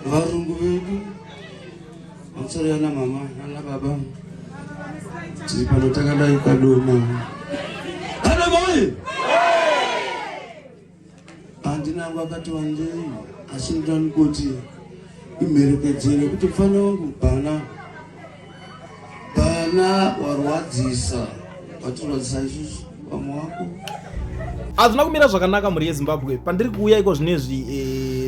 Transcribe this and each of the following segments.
Varungu vedu, pamusoro yana mama nana baba, tiri pano takadai Kadoma. Kadoma oye! Handina angu akati wandei, asi ndani kuti imherekedzere kuti mfana wangu bhana bhana warwadzisa, watirwadzisa isusu vamwe wako. Hazvina kumira zvakanaka mhuri yeZimbabwe. Pandiri kuuya iko zvinezvi,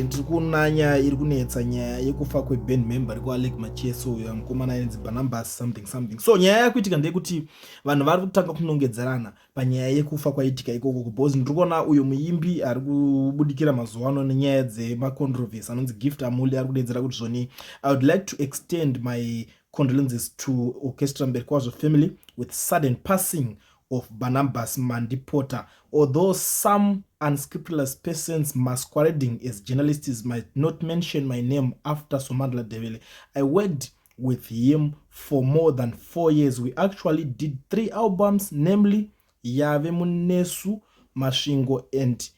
ndiri kuona nyaya iri kunetsa, nyaya yekufa kweband member rekuAlec Macheso, uyo mukomana ainzi Barnabas something something. So nyaya yakuitika ndeyekuti vanhu vari kutanga kunongedzerana panyaya yekufa kwaitika ikoko, because ndiri kuona uyo muimbi ari kubudikira mazuva ano nenyaya dzemacontroversy anonzi Gift Amuli ari kudedzera kuti zvoni, "I would like to extend my condolences to Orchestra Mberikwazvo family with sudden passing of Barnabas Mandipota. Although some unscrupulous persons masquerading as journalists might not mention my name after Somandla Devele, I worked with him for more than 4 years. We actually did three albums, namely Yave Munesu, Masvingo and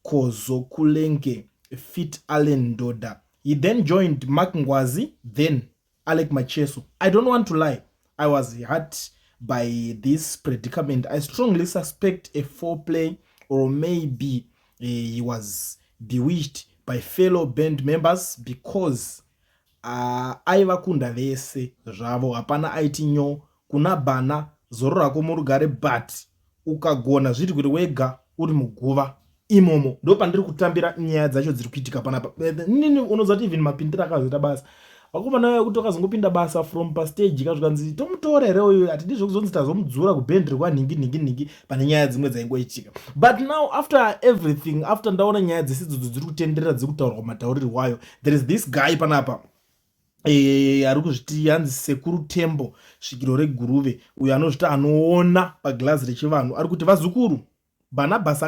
Kozokulenge feat Allen Ndoda. He then joined Mark Ngwazi, then Alec Macheso. I don't want to lie, I was hurt by this predicament. I strongly suspect a foreplay or maybe he was bewitched by fellow band members because aivakunda vese zvavo, hapana aiti nyo kuna Bhana. Zoro rako murugare, but ukagona zviri kuti wega uri muguva imomo." Ndo pandiri kutambira nyaya dzacho dziri kuitika panapa. Nini unoziva kuti even mapindiro akazoita basa vakomana vaya, kuti wakazongopinda basa from pastage kazvikanzi tomutora here uyu, hatidi zvekuzonzi tazomudzura kubhendi rekwanhingi nhingi nhingi pane nyaya dzimwe dzaingoitika. But now, after everything, after ndaona nyaya dzese idzodzo dziri kutenderera, dziri kutaurwa mataurirwo ayo, there is this guy panapa ari kuzviti hanzi Sekuru Tembo, svikiro reGuruve, uyo anozviti anoona pagirazi rechivanhu. Ari kuti, "Vazukuru, Bhanabhasi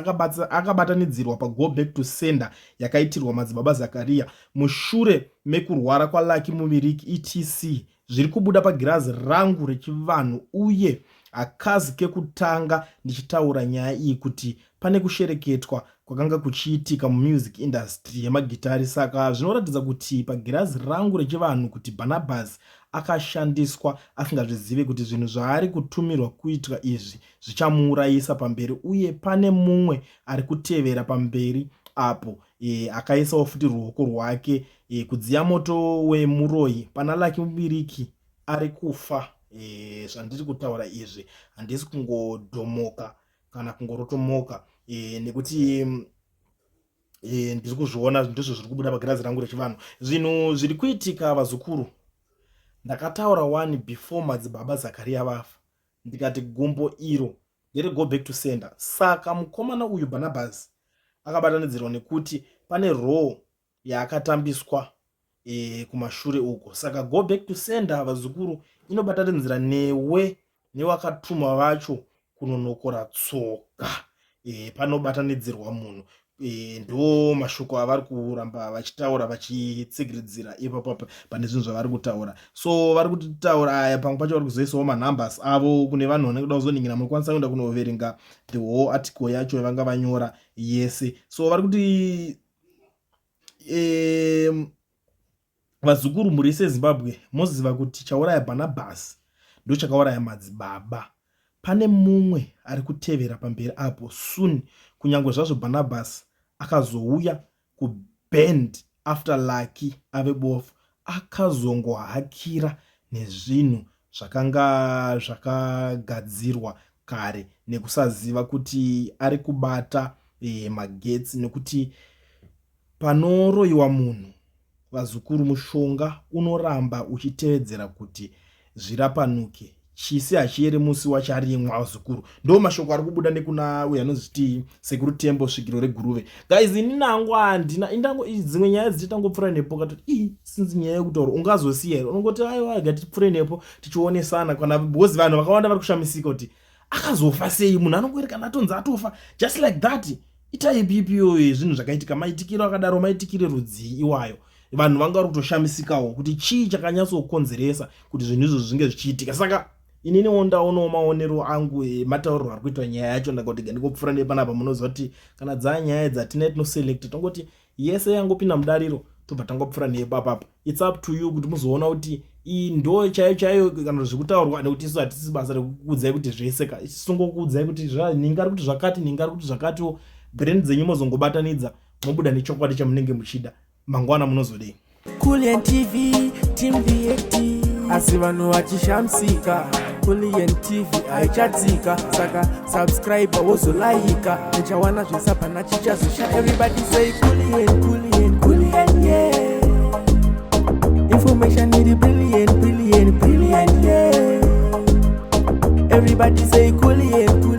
akabatanidzirwa pago back to sender yakaitirwa Madzibaba Zakariya mushure mekurwara kwaLucky Muviriki etc. Zviri kubuda pagirazi rangu rechivanhu, uye hakazi kekutanga ndichitaura nyaya iyi kuti pane kushereketwa kwakanga kuchiitika mumusic industry yemagitari. Saka zvinoratidza kuti pagirazi rangu rechivanhu kuti Bhanabhasi akashandiswa asingazvizive kuti zvinhu zvaari kutumirwa kuitwa izvi zvichamuurayisa pamberi, uye pane mumwe ari kutevera pamberi apo akaisawo futi ruoko rwake kudziya moto wemuroyi pana Lucky Mubiriki ari kufa. Zvandiri kutaura izvi handisi kungodhomoka kana kungorotomoka, nekuti ndiri kuzviona, ndizvo zviri kubuda pagirazi rangu rechivanhu, zvinhu zviri kuitika. Vazukuru, ndakataura one before Madzibaba Zakariya vafa, ndikati gumbo iro ndere go back to sender. Saka mukomana uyu Bhanabhasi akabatanidzirwa nekuti pane role yaakatambiswa kumashure uko. Saka go back to sender, vazukuru, inobatanidzira newe newakatuma vacho kunonokora tsoka. Panobatanidzirwa munhu. Ndo mashoko avari kuramba vachitaura vachitsigiridzira ipapo pane zvinhu zvavari kutaura. So vari kutitaura aya, pamwe pacho vari kuzoisawo manumbers avo kune vanhu vanenge kuda kuzoningira. Munokwanisa kuenda kunoverenga the whole article yacho yavanga vanyora yese. So vari kuti, "Vazukuru, mhuri seZimbabwe, moziva kuti chauraya Bhanabhasi ndo chakauraya madzibaba. Pane mumwe ari kutevera pamberi apo soon. Kunyange zvazvo Bhanabhasi akazouya kuband after Lucky ave bofu, akazongohakira nezvinhu zvakanga zvakagadzirwa kare nekusaziva kuti ari kubata magetsi, nekuti panoroyiwa munhu, vazukuru, mushonga unoramba uchitevedzera kuti zvirapanuke. Chisi hachiyeri musi wacharimwa." Vazukuru, ndo mashoko ari kubuda nekuna uyo anozviti Sekuru Tembo, svikiro reGuruve. Guys, ini nangu handina indango dzimwe nyaya dzichitangopfuura nepo, katoti ii sinzi nyaya yekutaura ungazosiya here? Unongoti aiwa, gatipfuure nepo tichionesana kana, because vanhu vakawanda vari kushamisika kuti akazofa sei. Munhu anongori kana atonzi atofa just like that, itype ipi iyoyo yezvinhu zvakaitika, maitikiro akadaro, maitikiro rudzii iwayo? Vanhu vanga vari kutoshamisikawo kuti chii chakanyatsokonzeresa kuti zvinhu izvozvo zvinge zvichiitika. Saka ininiwo ndaonawo maonero angu ematauriro ari kuitwa nyaya yacho, ndakati ndingopfuura nepanapa. Munoziva kuti kana dzaa nyaya dzatina tinoselecta, tongoti yese yangopinda mudariro. Tobva tangopfuura neipapapa. It's up to you kuti muzoona kuti iyi ndo chaiyo chaiyo kana zvekutaurwa, nekuti isu hatisi basa rekukuudzai kuti zvese ka. Isu tongokuudzai kuti nhingi ari kuti zvakati, nhingi ari kuti zvakatiwo. Brain dzenyu mozongobatanidza, mobuda nechokwadi chamunenge muchida. Mangwana munozodei? Kulian TV, Team VAT. Asi vanhu vachishamisika, Kulian TV haichatsika. Saka subscribe, wozolaika, nichawana zvesapana chichazosha. Everybody say Kulian, Kulian, Kulian, yeah. Information iri brilliant, brilliant, brilliant, yeah. Everybody say Kulian.